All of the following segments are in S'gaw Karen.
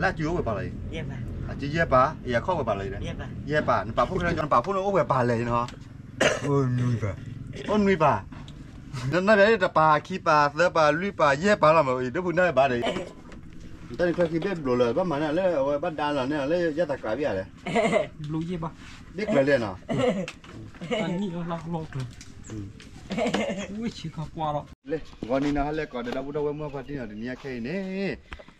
လၢအစုအိၣ်ဝဲပာ်လီၤအံၤ, အစုယဲၢ်ပာ်, ယခီၣ်ဝဲပာ်လီၤအံၤ, ယဲၢ်ပာ်, နပာ်ဖှိၣ်ခဲလၢာ်ကၠီ နပာ်ဖှိၣ်န့ၣ်အိၣ်ဝဲပာ်လဲၣ်နီၤ, အိၣ်နွံပာ်, နနၢ်ပၢၢ်တပာ် ခံပာ် သၢပာ် လွံၢ်ပာ် ယဲၢ်ပာ်လီၤမးအံၤ ဒိၣ်ဖုနၢ်ဘၣ်ဒီး, တၢ်န့ၣ်ချၢခံဘ့ၣ်ဘျိးလၢၤ ဘၣ်မၤန့ၢ်လၢအဝဲဘၣ်ဒါလီၤန့ၢ်လၢယတၢ်ကြၢးဘၣ်ဧါလဲၣ်, ဘျိးယဲၢ်ဘၣ်, ဘ့ၣ်ကျၢၤလဲၣ်နီၤ, အနံၣ်လီၤလီၤကျၢၤ, ဝဲဆံးခါကွၢ်လီၤ, လၢဂီၤနံၤနီၤ ဟဲလဲၤကိးဒီးဒီပုၢ်ဒီဝဲၢ်မုၢ်ဖါတံၢ်နီၤ တနံၤအခဲအံၤန့ၣ်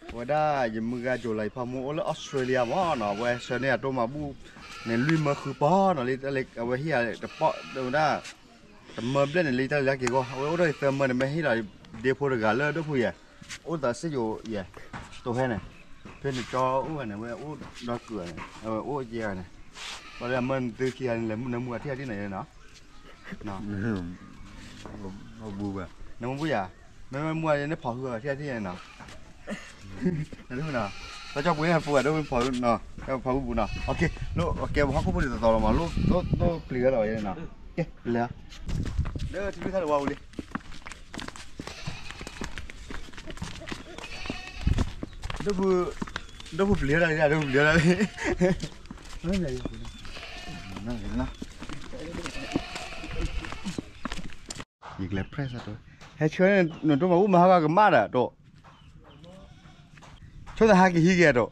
အဝဲဒၣ်ယမုၢ်ဂၤ July ဖီမုၢ်အိၣ်လၢ Australia မးနီၤ အဝဲဆှၢန့ၢ်အတိၢ်မၤဘူၣ်န့ၣ် လွံၢ်မၢဃုပီၢ်နီၤ လၢတၢ်လၢအဝဲဟံၣ်ဧါတပီၢ်ဝဲဒၣ် တမၢဘျဲၣ်န့ၣ် လၢတၢ်လၢက့ၤဂီၢ် အဝဲအိၣ်ဒီးယသၢမၢန့ၣ် မ့ၢ်ဟ့ၣ်လီၤဒ့ဖိတဂၤလၢဒိၣ်ဖုယဲၢ် အိၣ်သးစ့ယိၤယဲၢ် တိၤဟဲန့ၣ် ဖဲန့ၣ်ကၠီအိၣ်ဝဲန့ၣ် အဝဲအိၣ်ဒီးကုၢ်န့ၣ် အဝဲအိၣ်ယဲၢ်ဂၤန့ၣ် ဘၣ်လၢအမၢနသုခံဂၤန့ၣ် လဲၤမူနမူအထံၣ်အထံၣ်န့ၣ်နီၤ နမူဘၣ် နမူဘၣ်ယၤ မ့မ့ၢ်မူအန့ၣ်ဖီၣ်ဃုာ်အီၤထံၣ်အထံၣ်န့ၣ်နီၤ တၢ်ကၠီပှ့ၤန့ၣ် ပှၤဒိၣ်ဖီၣ်နီၤ ဖီၣ်ဃုာ်ပူၤနီၤ ကဲပဟီၣ်ခိၣ်ဖိတသီလီၤမး လိၣ်ပျံၤဝဲလီၤနီၤ ကဲလဲၤ လၢထံဖုခါတဝါဝံၤလံ ဒိၣ်ဖု ဒိၣ်ဖုပျံၤဝဲဒၣ်လံ ဒိၣ်ဖုပျံၤဝဲဒၣ်လံ ယကလဲၤ press အတိၢ် ဟဲဆှၢန့ၣ် နတိၢ်မၤဘူၣ်မၤဟးဂီၤကမၣ်ဒီးတိၢ် ဆိသးဟးက့ၤဟံးက့ၤအတိၢ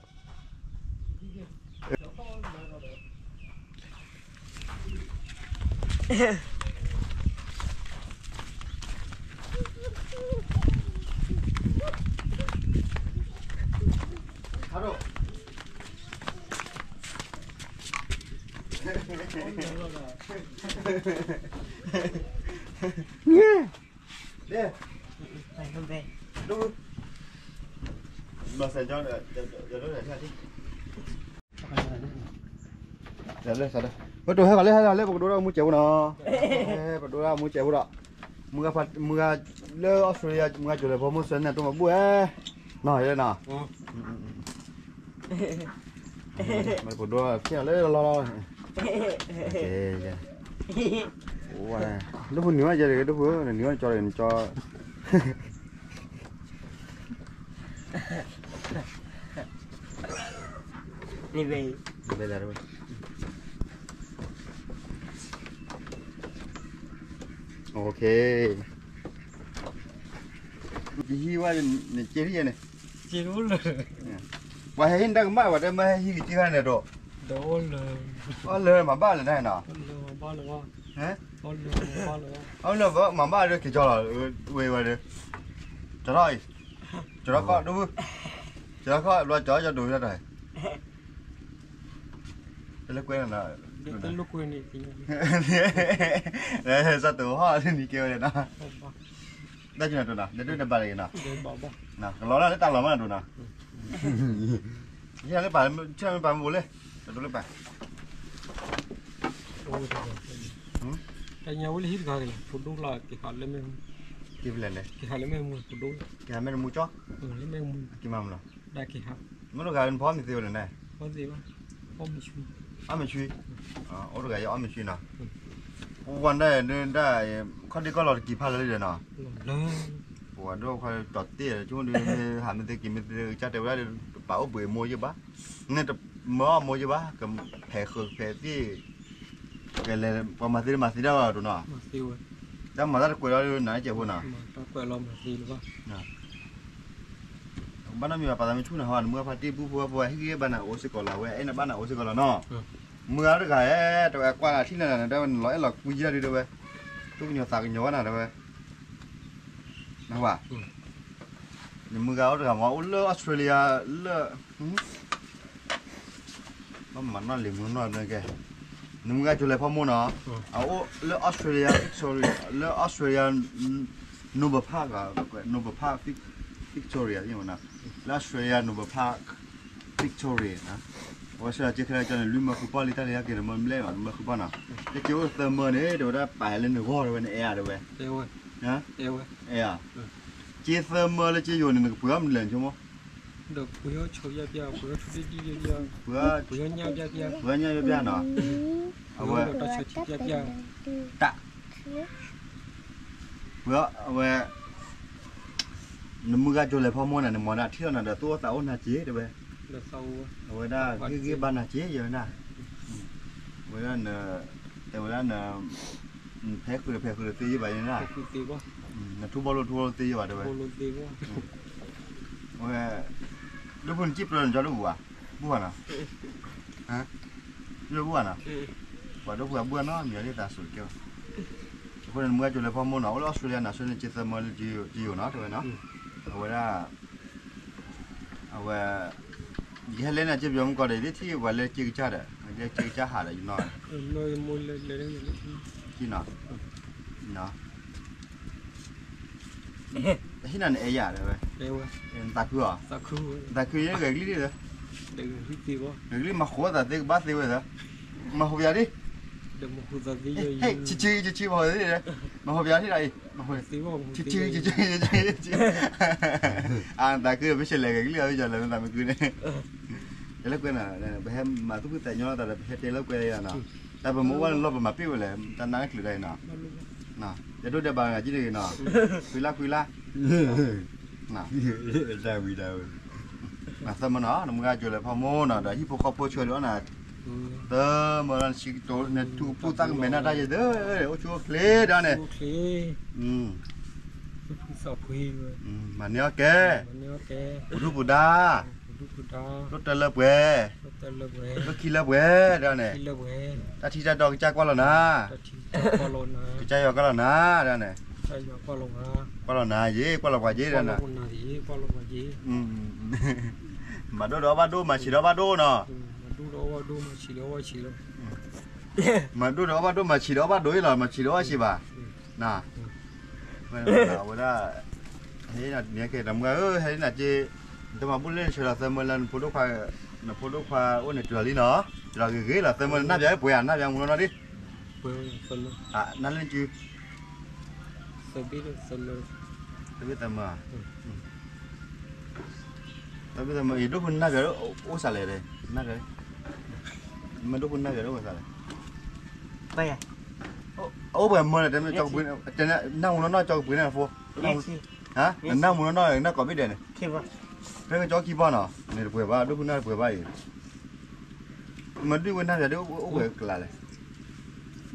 ် ပတိၤဟဲဂီၤလၢဟဲဂီၤလၢ ပကဒိၣ်ဒၣ်မူစဲးဖိနီၤ ပကဒိၣ်ဒၣ်မူစဲးဖိဒီး မုၢ်ဂၤလၢ Australia မုၢ်ဂၤကၠိၤလဲၤဖီမိၢ်ဆှၢန့ၢ်တိၢ်မၤဘူၣ်ဧဲ နီၤ ယဲနီၤ ပဒိၣ်ထံၣ်လၢလီၤလီၤ ဒိၣ်ဖုနံၤဝဲယဲတဂ့ၤ ဒိၣ်ဖု နံၤဝဲကၠီတဂ့ၤ နကၠီ ယဟံးဝဲန့ၣ် က့ၤထံၣ်ယဲန့ၣ် ပှၤဟဲဟံးနတၢ်ကမၣ် ပှၤတဲမၢဟဲဟံးက့ၤက့ၤခါန့ၣ်ဒီး အီၣ်လၢမၤဘၣ်လၢၤ နနီၤ အီၣ်လၢမၤဘၣ်ဒီးက့ၤကၠီလီၤ ဝဲဝဲဒီး ကထီၣ်အံၤ ကထီၣ်ခီၣ်ဒိၣ်ဖု ကထီၣ်ခီၣ် ဘျီကၠီကၠီဒိၣ်ဖုတၢ်တၢ် တလိာ်ကွဲနီၤ စးတိၤဟီၣ်နံၤကဲဝဲနီၤ တၢ်ကနၤတိၤနီၤ ဒဒိၣ်နဘၣ်တဂ့ၤနီၤ ကလီၤလၢတၢ်လီၤမးနတိၤနီၤ ယလၢပာ် ဆၢမ့ၢ်ပာ်မ့ၢ်ဘိးလၢ တဒိၣ်လၢပာ် တညါဝဲလၢဟံၣ်တဂၤက့ၤ ဖိဒိၣ်လၢက့ၤဟးလၢမ့ၢ်မူ က့ၤဖဲလဲၣ်လဲၣ် က့ၤဟးလၢမ့ၢ်မူဖိဒိၣ် က့ၤဟးမ့ၢ်မူကၠီ လၢမ့ၢ်မူ က့ၤမၤမလီၤ ဒၣ်က့ၤဟး မ့ၢ်တဂၤဖီမ့ၢ်သ့ဝဲလဲၣ်န့ၣ် ဖီသ့ဘၣ် အီၣ်မ့ၢ်ဆှံ အီၣ်တဂၤယအီၣ်မ့ၢ်ဆှံနီၤ ဝဲဒၣ်ဒၣ် ခီၣ်ဒ့ကီၢ်လီၤတက့ၤဖးလၢလံဒီးနီၤ ပှၤဒိၣ်ခွါတီၤတ့ၢ် ဆိကမိၣ်ဒုး မ့ၢ်ဟးမ့ၢ်သ့က့ၤမ့ၢ်သ့ ကစၢ်တဲဝဲဒၣ်ဒီး ပာ်အိၣ်ဘှံးအမိၢ်ယိၣ်ဘၣ် နတမၢအီၣ်မိၢ်ယိၣ်ဘၣ် ကဖဲးဃုာ်ဖဲးသ့ၣ် ကလဲၤ ပှၤမၤသ့တမၤသ့ဒၣ်ဘၣ်တိၤနီၤ တၢ်မၤတၢ်တကွဲးလီၤနၤကဲးဖိနီၤ ဘၣ်နီတမံၤဘၣ် ပာ်သးမ့ၢ်ဆူၣ်နၤဟီ နမုၢ်ဖါတံၢ်ဘူၣ်ဖိဝဲဖိဟံၣ်ဂံၢ်ဘၣ်နၤအိၣ်စ့ၢ်ကီးလီၤ ဝဲအဲၣ်နဘၣ်နၤအိၣ်စ့ၢ်ကီးလီၤနီၤ မုၢ်ဂၤတဂၤဧဲ တဝဲကွၢ်နၤထံၣ်လၢနၤ တဝဲနလီၤအဲၣ်လီၤကွံယဲၢ်ဒုးတဝဲ သူၣ်ကညီၤသးကညီၤဝဲနၤတဝဲ နဝဲ နမုၢ်ဂၤအိၣ်တဂၤမ့ၢ်အိၣ်လၢ Australia လၢ ဘၣ်မၤနီၣ်လံၤမုၢ်နီၢ်ကဲ နမုၢ်ဂၤကၠိလဲၤဖီမိၢ်နီၤ အအိၣ်လၢ Australia Victoria လၢ Australia Noble Park ဂၤ Noble Park Victoria လၢ Australia Noble Park Victoria အဝဲဆှၢက့ၤခဲလၢာ်ကၠီန့ၣ် လွံၢ်မၢဃုပီၢ်လံ တၢ်လၢယက့ၤတမၢဘျဲၣ်ဘၣ် တမၢဃုပီၢ်နီၤ လၢက့ၤအိၣ်သၢမၢန့ၣ် တဲဝဲဒၣ်ပာ်ဟဲလၢနဂီၢ်တဝဲ နအဲၣ်ဧါတဝဲ အဲၣ်ဧါ က့ၤသၢမၢလၢက့ၤယိာ်န့ၣ် နကပှ့ၤအီၣ်မနုၤလဲၣ်ဆိကမိၣ် ဒီးပှ့ၤအီၣ်ဆိယါပျၢ် ပှ့ၤအီၣ်ထူတံၢ်တံၢ်ယါပျၢ် ပှ့ၤအီၣ်ညၣ်ပျၢ်ပျၢ် ပှ့ၤအီၣ်ညၣ်ပျၢ်ပျၢ်နီၤ အဝဲ တၢ်ဆၢထံပျၢ်ပျၢ် တၢ် ပှ့ၤအီၣ်အဝဲ နမုၢ်ဂၤကၠိလဲၤဖီမိၢ်နၤ နမၤနၤထံၣ်လီၤနၤဒီး သူၣ်အိၣ်သးအိၣ်နၤက့ၤတဲဝဲ အဝဲဒၣ်ဂ့ၢ်ဂ့ၢ်ဘၣ်နၤက့ယဲဝဲဒၣ်, အဝဲဒၣ်န, တဲဝဲဒၣ်န, ဖဲဃုာ်ဒီးဖဲဃုာ်ဒီးသ့ယဲဘၣ်ယဲဒၣ်, နထူဘီလိထူဘီလိသ့ယဲဘၣ်တဲဝဲ, ဝဲ, ဒိၣ်ဖိနစံၣ်ပျၢၤနကၠီဒိၣ်ပူၤဘၣ်, ဘူၣ်ဘၣ်နီၤ, ဘူၣ်ဘၣ်နီၤ, ပှၤဒိၣ်ပူၤအဘူၣ်နီၤ မံၤလၢသးစူၤကဲ, အဃိန့ၣ်နမုၢ်ဂၤကိၤလၢဖီမိၢ်နီၤ အိၣ်လၢအီစထြ့လယါနီၤ ဆိန့ၣ်က့သၢမၢလၢကယိာ်နီၤ တဲဝဲနီၤ, အဝဲဒၣ် အဝဲ, ယဟဲလဲၤနၤက့ပယီၤမုၢ်ကီၢ်ဒီး ယဒ်ထံၣ်ပှၤလၢက့ကစၢ်ဒီး လၢက့ကစၢ်ဟးဒီးယနီၤ, နီၤ, ဟ့ၣ်နၤနအဲၣ်ယၤဒီးဝဲ, နသးခုအီၤ, နသးခုယဲဂဲၤကလံၣ်ဒ်လၢ, ဂဲၤကလံၣ်မၤဃိသးသ့ကဘၣ်သ့ဝဲသၢ, မၤဟူးယၤဒ် ဆံဆံဆံဆံ မၤဟူးယၤဒ်, မၤဟူးယၤဒ်အံၤ, ဆံဆံဆံဆံ, အသးခုပဆဲးလဲၤဂဲၤကလံၣ်အီၤ ပဆဲးလဲၤဂဲၤကလံၣ်အီၤ ပယီၤလၢမသးမုၢ်ကုန့ၣ်, ယလၢကွဲးနၤ, ပဟဲမၤသူၣ်ဖှံသးညီလီၤသးဒီး ပဟဲတဲလၢကွဲးယၤနီၤ, တၢ်ပမ့ၢ်အိၣ်ဘၣ်လၢလီၢ်ပမၤပ့ၢ်ဝဲလဲၣ် တၢ်နါနချုးတၢ်အံၤနီၤ, ယဒိၣ်ဒဲးဘၣ်ဂၤကံန့ၣ်နီၤ, ခွံလါခွံလါ တၢ်ဝံၤဒၣ်ဝဲ, သၢမၢနီၤ နမုၢ်ဂၤကိၤလၢဖီမိၢ်နီၤ ဒီးဟံၣ်ဖိဃီဖိဆှၢဒုးအီၣ်နၤ, သၢမၢနီၤ နဆံကတိၤ နထူကပူၤသးကမဲာ်နၢ်တၢ်ယဲၢ်သၢ, အိၣ်ဆူၣ်အိၣ်ချ့ဒီးန့ၣ်, မၤန့ၢ်အီၣ်ကဲ, ပဒူၣ်ပဒါ, ဒိၣ်တၢလၢပှဲၤ, ဒိၣ်ခံလၢပှဲၤဒီးန့ၣ်, တၢ်ထံတၢ်တီကစၢ်ကွၢ်လီၤနၤ, ကစၢ်ယွၤကွၢ်လီၤနၤဒီးန့ၣ်, ကွၢ်လီၤနၤယ့ၣ် ကွၢ်လီၤပှၤယ့ၣ်ဒီးန့ၣ်, မၤဒိၣ်ဒီးအီၣ်ဘၣ်ဒိၣ် မၤဆံးဒီးအီၣ်ဘၣ်ဒိၣ်နီၤ, မၤဒိၣ်ဒီးအီၣ်ဘၣ်ဒိၣ် မၤဆံးဒီးအီၣ်ဘၣ်ဒိၣ်အံၤလီၤ မၤဆံးဒီးအီၣ်ဆံးဘၣ်, ဝဲဒၣ်, ဟဲနၤန့ၣ်ကဲ တမုၢ်ဂၤဧၢ ဟဲနၤက့, နတမၤဘူၣ်လၢနဆၢဒီးသၢမၢလၢနဖိဒိၣ်ခွါ, နဖိဒိၣ်ခွါအိၣ်န့ၣ်တုၤလီၤလံနီၤ, တုၤလီၤဂ့ၤဂ့ၤလီၤ သၢမၢနၢ်ပၢၢ်ပှဲၤဧါ နၢ်ပၢၢ်မူနီၢ်နီၢ်ဒ်, နၢ်လၢနစု သၢဘ့ၣ်သၢမၢ, သၢဘ့ၣ်သၢမၢ ယဒိၣ်ဖိနၢ်ပၢၢ်အိၣ်စးလဲၣ်, မ့ၢ်ဒိၣ်ဖိနၢ်ပၢၢ်အိၣ်စးလဲၣ်, အိၣ်ပှဲၤမၢန့ၣ် တဲနၢ်မူနီၢ်နီၢ်ကၠီကပှ့ၤန့ၣ်အဖိ, နနၢ်မူနီၢ်နီၢ်နၢ်ကိးဘ့ၣ်ဒဲးန့ၣ်, ဖဲကၠီခံဘီနီၤ န့ၣ်တပှဲၤဘၣ် ဒိၣ်ဖိနၢ်တပှဲၤဘၣ်အံၤ, မ့ၢ်ဒိၣ်ဖိနၢ်ပၢၢ်ဒ်အိၣ်ပှဲၤကလးလဲၣ်,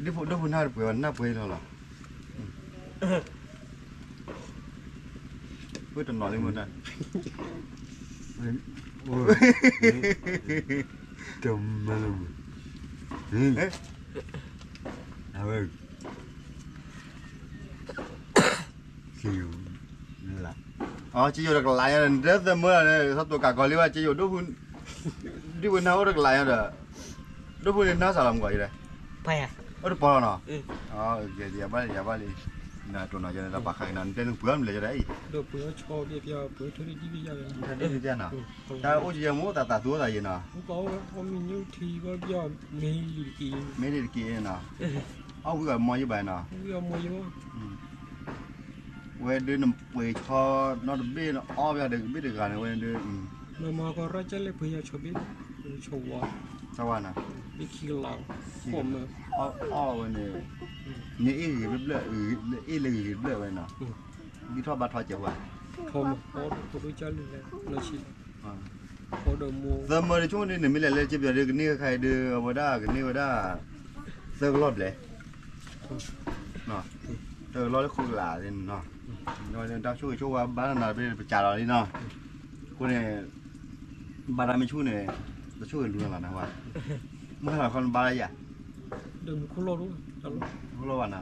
ဒိၣ်ဖိနၢ်တပှဲၤဘၣ် နၢ်ပှဲၤလီၤလီၤ ဝဲတနီၤလံမ့ၢ်တၢ်, တမၤလၢမ့ၢ်, အဝဲ, စ့ယိၤလၢ, အစ့ယိၤတကလးညါ နတဲသၢမၢလီၤန့ၣ် ဆီတိၤကးကီၤလံဘၣ် စ့ယိၤဒိၣ်ဖိ, ဒိၣ်ဖိန့ၢ်ဟိၣ်တကလးညါဒီး, ဒိၣ်ဖိန့ၢ်နၢ်စးလီၤမ့ၢ်ကီးယဲ, အိၣ်တပီၤလီၤနီၤ, ယဘၣ်လံ ယဘၣ်လံ, နတိၤနီၤ ယတၢ်ပာ်ခါအံၤနီၤ နတဲနပှ့ၤအီၣ်မနုၤလဲၣ်ယဲဒၣ်အံၤ, ပှ့ၤအီၣ်ဆီပျီပျီ ပှ့ၤထီၣ်ဒံးဒံးပျီပျီ, တၢ်အိၣ်ယဲမ့ၢ်အိၣ်သးသးသူအိၣ်သးယဲနီၤ, မ့ၢ်လံတက့ၢ်, မ့ၢ်လံတက့ၢ်နီၤ, အီၣ်ဝံၤအီၣ်မီၢ်ယဲဘၣ်နီၤ, ဝဲဒုးနပှ့ၤဆီနီတဘ့ၣ် နအီၣ်ဘၣ်ဒီးကဘ့ၣ်တဂၤန့ၣ် ဝဲဒုး, နမၤကီရၢကဲလၢပှ့ၤယၤဆီဘ့ၣ်, ဆီဝါ, ဆီဝါနီၤ, ဘ့ၣ်ခံကလး, အီၣ်ဝဲန့ၣ်, နအ့ၣ်ဂ့ၤဘျၣ်, အ့ၣ်လၢဂ့ၤဂ့ၤဘျၣ်ဝဲနီၤ, ဒ်ထီၣ်ဘါထီၣ်ကဲဝဲ, ထီၣ်မး အီၣ်ဖိဒိၣ်ကၢ်လံလဲၣ်, နဆံး, သၢမၢတဆိကမိၣ်ဒ်န့ၣ် မ့ၢ်လဲၤလၢက့ပယီၤဒုး ကန့ၢ်ခါအံၤဒုး အဝဲဒၣ်ကန့ၢ်ဝဲဒၣ် သၢကလီၢ်ဘျဲၣ်, သၢကလီၢ်လၢဃုကလးန့ၣ်နီၤ, တၢ်ဆိၣ်ဂ့ၤဆိၣ်ဝါဘၣ်နၤတဘ့ၣ် ပစးလီၤလံနီၤ, အဃိန့ၣ် ဘၣ်တၢ်မ့ၢ်ဆူၣ်န့ၣ် တၢ်ဆိၣ်ဂ့ၤလူၤနၤလီၤနဟါ, မုၢ်ဟါလီၤခီနဘါယၤ, မုၢ်လီၤဘၣ်နၤ,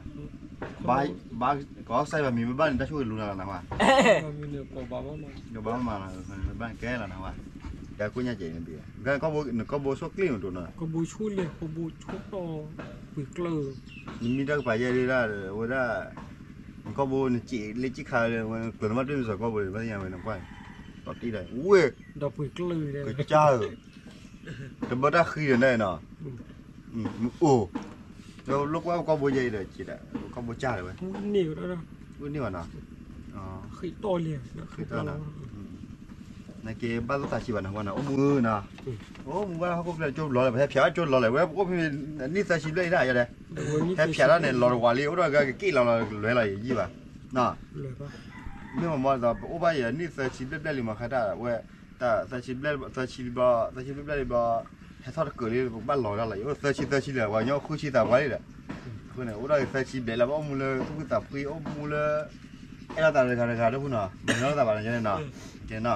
ဘၣ်, ကီၢ်စဲၣ်ဘၣ်မံၤမ့ၢ်ဘၣ်န့ၣ် တၢ်ဆိၣ်ဂ့ၤလူၤနၤလီၤနဟါ, ကဘၣ်မၤလီၤ, ဘၣ်ကဲလီၤနဟါ, ကဲကိၣ်ညါကဲးန့ၣ်ဘၣ်, နကီၢ်ဘိဆိၣ်ကျ့ၣ်မ့ၢ်တိၢ်နီၤ, ကီၢ်ဘိဆိၣ်လံ ကီၢ်ဘိဆိၣ်တီၢ်, ပှ့ၤကျၢၢ်, နမ့ၢ်တၢ်ကပၤယဲဒၣ် ဝဲဒၣ် နကီၢ်ဘိနစံးလၢကံၣ်ခါလၢ ကျၢၤနဘၣ်တွံၢ်မ့ၢ်စီၤကီၢ်ဘိန့ၣ် ဘၣ်သ့ၣ်ညါဝဲနကွၢ်, ဒီးတ့ၢ်ဒီး ဝ့ၢ်, ကစၢ်ဧၢ, တဘၣ်တၢ်ဃံဒီးန့ၣ်နီၤ, အိၣ်, ဒီးလိၣ်ကွၢ်ကီၢ်ဘိယဲအံၤဒီး ကီၢ်ဘိကၢ်ဒီးဝဲ, န့ၢ်ဘၣ်နီၤ, ဃံးတီၢ်လံ, ဃံးတီၢ်လီၤ, နက့ဘၣ်လိၣ်သးဆံးဘၣ်နၤဝဲနီၤ အိၣ်မူနီၤ, အိၣ်မူဘၣ်ဟီၣ်ခိၣ်ဖျဲးကၠိလီၤလၢ ပဟဲဖျဲးဘၣ်ကၠိလီၤလၢ ဝဲအိၣ်ဖဲန့ၣ် နံၣ်သၢဆံဘျဲၣ်အံၤဒၣ်ယဲဒၣ်, ဟဲဖျဲးဒၣ်န့ၣ် လီၤတဝးလံ အိၣ်ဒီးကက့ၣ်လီၤလီၤလွဲလီၤယံၤဘၣ်, မ့ၢ်မ့ၢ်ဒီး ပအိၣ်ဘၣ်ယဲနံၣ်သၢဆံဘျဲၣ်ဘျဲၣ်လံမၤခါတၢ်ဝဲ, သၢဆံဘျဲၣ်, သၢဆံဘျဲၣ်, သၢဆံဘျဲၣ်လံဘျီ, ဟဲထီၣ်တကၢၢ်လံ ပကဘၣ်လီၤဒၣ်လီၤ, ယအိၣ်သၢဆံသၢဆံလံ ပှၤကညီဃုဆံသးပှၢ်လံဒီး, အဃိန့ၣ် အိၣ်ဒီးသၢဆံဘျဲၣ်လၢ ပအိၣ်မူလၢသူၣ်ဖှံသးဖှံ အိၣ်မူလၢ အဲၣ်လိာ်သးတဂၤတဂၤ ဒိၣ်ဖုနီၤ, မၤလိာ်သးဘၣ်နီၤ ယဲန့ၣ်နီၤ, ယဲန့ၣ်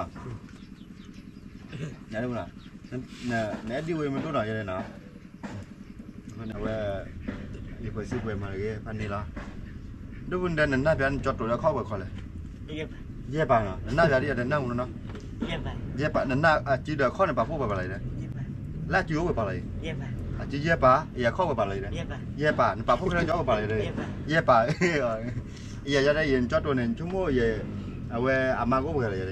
နီၤ, နအဲၣ်ဒိးဝဲမ့ၢ်ဒိၣ်နီၤ ယဲန့ၣ်နီၤ, အဃိန့ၣ် အဝဲ လံာ်ပှဲၤစုပှဲၤမၤတဂ့ၤ ဖးန့ၢ်လီၤ, ဒိၣ်ဖုန့ၣ်ဒီး နနၢ်ပၢၢ်နကၠီတိၤဒီးခီၣ်ပှဲၤခီလဲၣ်, ယဲၢ်ပၢ်နီၤ, နနၢ်ပၢၢ်ဒ်အတနၢ်မူနီၤ, ယဲၢ်ပၢ်, နနၢ်အစုဒီးခီၣ်န့ၣ် ပာ်ဖှိၣ်ပှဲၤပာ်လီၤအံၤ, လၢအစုအိၣ်ပှဲၤပာ်လီၤအံၤ, အစုယဲၢ်ပၢ်, ယခီၣ်ပှဲၤပာ်လီၤအံၤ, ယဲၢ်ပၢ်, နပာ်ဖှိၣ်ခဲလၢာ်ကၠီပှဲၤပာ်လီၤအံၤ, ယဲၢ်ပၢ်, ယဲၢ်ယဲဒၣ်ယဲ နကၠီတိၤန့ၣ် နဆိကမိၣ်ယဲ အဝဲအမါကအိၣ်ပှဲၤလီၤယဲ,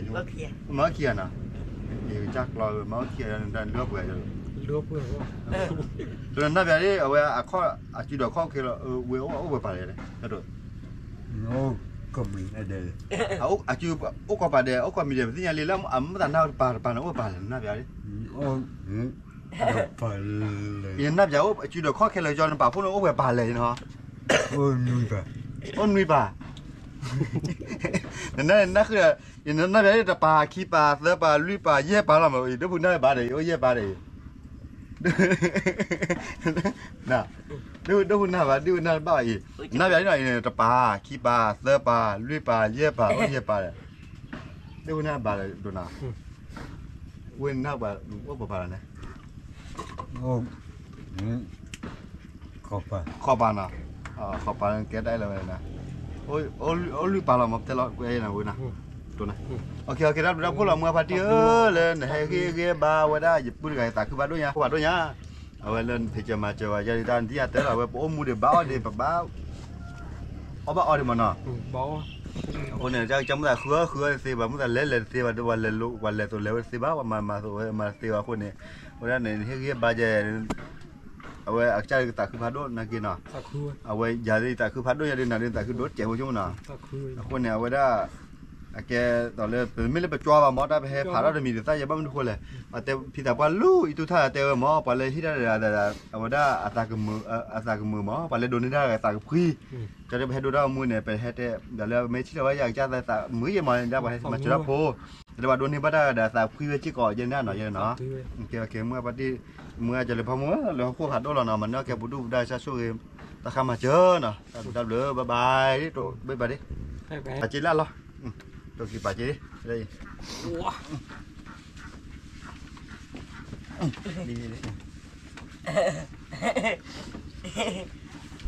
မၤအိၣ်ခံဂၤနီၤ, ယကစၢ်ကျီ မၤအိၣ်ခံဂၤ နတၢ်လၢပှဲၤယဲ, နနၢ်ပၢၢ်ဒ် အဝဲအခီၣ် အစုဒီးခီၣ်ခဲလၢာ် ဝဲအိၣ်ပှဲၤပာ်လီၤယဲ, အစု အိၣ်ကီၢ်ပၤဒဲး အိၣ်ကီၢ်ပၤဒဲး ပသ့ၣ်ညါလံလၢ အမ့ၢ်သးနၢ်တပၤတပၤန့ၣ် အိၣ်ပှဲၤပာ်လဲၣ် နနၢ်ပၢၢ်ဒ် ယနၢ်ပၢၢ်အိၣ် အစုဒီးခီၣ်ခဲလၢာ်ကၠီ နပာ်ဖှိၣ်န့ၣ် အိၣ်ပှဲၤပာ်လဲၣ်နီၤ, အိၣ်နွံပၤ, နနၢ်ပၢၢ် ယနနၢ်ပၢၢ်ဒ်တပၤ ခံပၤ သၢပၤ လွံၢ်ပၤ ယဲၢ်ပၤလီၤမး, ဒိၣ်ဖုနၢ်ပၢၢ်ဘၣ်ဒီး ယအိၣ်ယဲၢ်ပၤဒီး ဒိၣ်ဖုနၢ်ဘၣ် ဒိၣ်ဖုနၢ်ဘၣ်အံၤ, နနၢ်ပၢၢ်ဒ်နီၤ တပၤ ခံပၤ သၢပၤ လွံၢ်ပၤ ယဲၢ်ပၤ အိၣ်ယဲၢ်ပၤဒီး ဒိၣ်ဖုနၢ်ဘၣ်ဒီးဒိၣ်နီၤ, ဝဲနၢ်ပၢၢ်အိၣ်ပှဲၤပာ်လီၤန့ၣ် ခီၣ်ပၤနီၤ, ခီၣ်ပၤကဲတၢ်အဲၣ်လၢၤဝဲန့ၣ်, အိၣ်လွံၢ်ပၤလီၤမး ပတဲလီၤကွဲးနၤဝဲနၤ, တၢ်ဘျုးတၢ်ဖှိၣ်လီၤ မုၢ်အဖါတံၢ်ဧၢ လၢနဟဲဂ့ၤဂ့ၤဘါဝဲဒၣ် ယပုၢ်တဂၤ ယသးခုဖးဒိၣ်ညါ ပှၤဒိၣ်ညါ, အဝဲလၢနဖံးစၢၤမၤစၢၤဝဲ ယၤဒ်တၢ်နတံၢ်အတဲလီၤ အဝဲပအိၣ်မူဒံးဘၣ်အီၣ်ဒံး ပဘၣ် အီၣ်ဘၣ်အီဒံးမးနီၤ, အဃိန့ၣ် ကမုၢ်သးဃုအီၣ်ဃုအီတသ့ဘၣ် မုၢ်သးလဲၤလဲၤတသ့ဘၣ် ဒီးပှၤလဲၤလိၤ ပှၤလဲၤသိးလဲၤဝဲတသ့ဘၣ် ပှၤမၤမၤသိးဝဲမၤတသ့ဘၣ်အဃိန့ၣ်, အဝဲဒၣ်န့ၣ် နဟ့ၣ်ဂံၢ်ဟ့ၣ်ဘါယဲ အဝဲအကစၢ်ဒၣ်သးခုဖးဒိၣ်နာ်က့နီၤ, အဝဲယၤဒၣ်သးခုဖးဒိၣ်ယၤဒၣ်နၤဒၣ်သးခုဒိၣ် တကဲးဖိဆိကမိၣ်နီၤ, အဃိန့ၣ် အဝဲဒၣ် အကဲသိးလၢ ပမ့ၢ်လၢပကၠွဘၣ်မး တၢ်ပဟဲဖးထီၣ်တမံၤတသၣ်ယဲဘၣ်မနုၤဃိလဲၣ်, ပှၤတဲဖံသးပှၢ်လူၤအံၤတူၢ်ထီၣ်တဲဝဲမး ပှၤလၢဟ့ၣ်တၢ်ဒီး အဝဲဒၣ် အသးကမုာ်မး ပှၤလၢဒိးန့ၢ်တၢ်ဒီးသးကဖှံ, ကၠီဒၣ်ပဟဲဒိတၢ်အမူန့ၣ် ပဟဲတဲ ဒီးလၢမ့ၢ်ထံၣ်လီၤဝဲယၤကစၢ်သးမုာ်ယဲမး ဒၣ်ပှၤဟဲမၤစၢၤတၢ်ဖိ, ဒီးပှၤဒိးန့ၢ်ဘၣ်တၢ်ဒီးသးဖှံဝဲစ့ၢ်ကီးယဲန့ၣ်နီၤ ယဲနီၤ, မုၢ်အပှၤတံၢ် မုၢ်အကလဲၤဖီမုၢ် လၢဟီၣ်ခိၣ်ဖးဒိၣ်လီၤနီၤ မၤန့ၢ်အီၣ်ကဲပူၤဒူၣ်ပူၤဒါ ဆၢဆိၣ်ဂ့ၤ တၢ်ဃါမၤစၢၤနီၤ တၢ်ဘျုးတၢ်ဘျုး bye bye တဘ့ၣ်ဘၣ်ဒ့ၣ် ပာ်စ့လၢအလီၢ် တိၢ်က့ၤပာ်စ့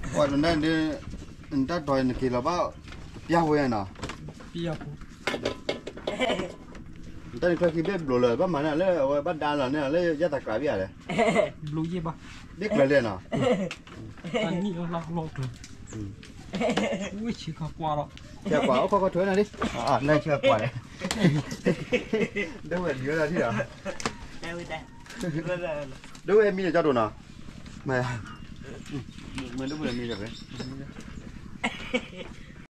ကွၢ်နဒၣ် နတၢ်တီၤနက့ၤလီၤဘၣ် ပျၢ်ဝဲနီၤ နတၢ်နချၢခံဘ့ၣ်ဘျိးလၢ ဘၣ်မၤန့ၢ်လၢ အဝဲဘၣ်ဒါလီၤန့ၢ်လၢယတၢ်ကျးဘၣ်လဲၣ် ဘျိးယဲၢ်ဘၣ် ဘ့ၣ်ကျၢၤလဲၣ်နီၤ ဆဲးကွၢ်အိၣ်ခီခီထွဲနၤလံ လၢဆဲးကွၢ်လဲၣ် ဒိဝဲၢ်ဒံးဝဲဒၣ်ထံၣ်ဒီး ဒိဝဲၢ်မံန့ၣ်ကၠီဒိၣ်နီၤ မ့ၢ် မ့ၢ်ဒိဝဲၢ်မံဒီး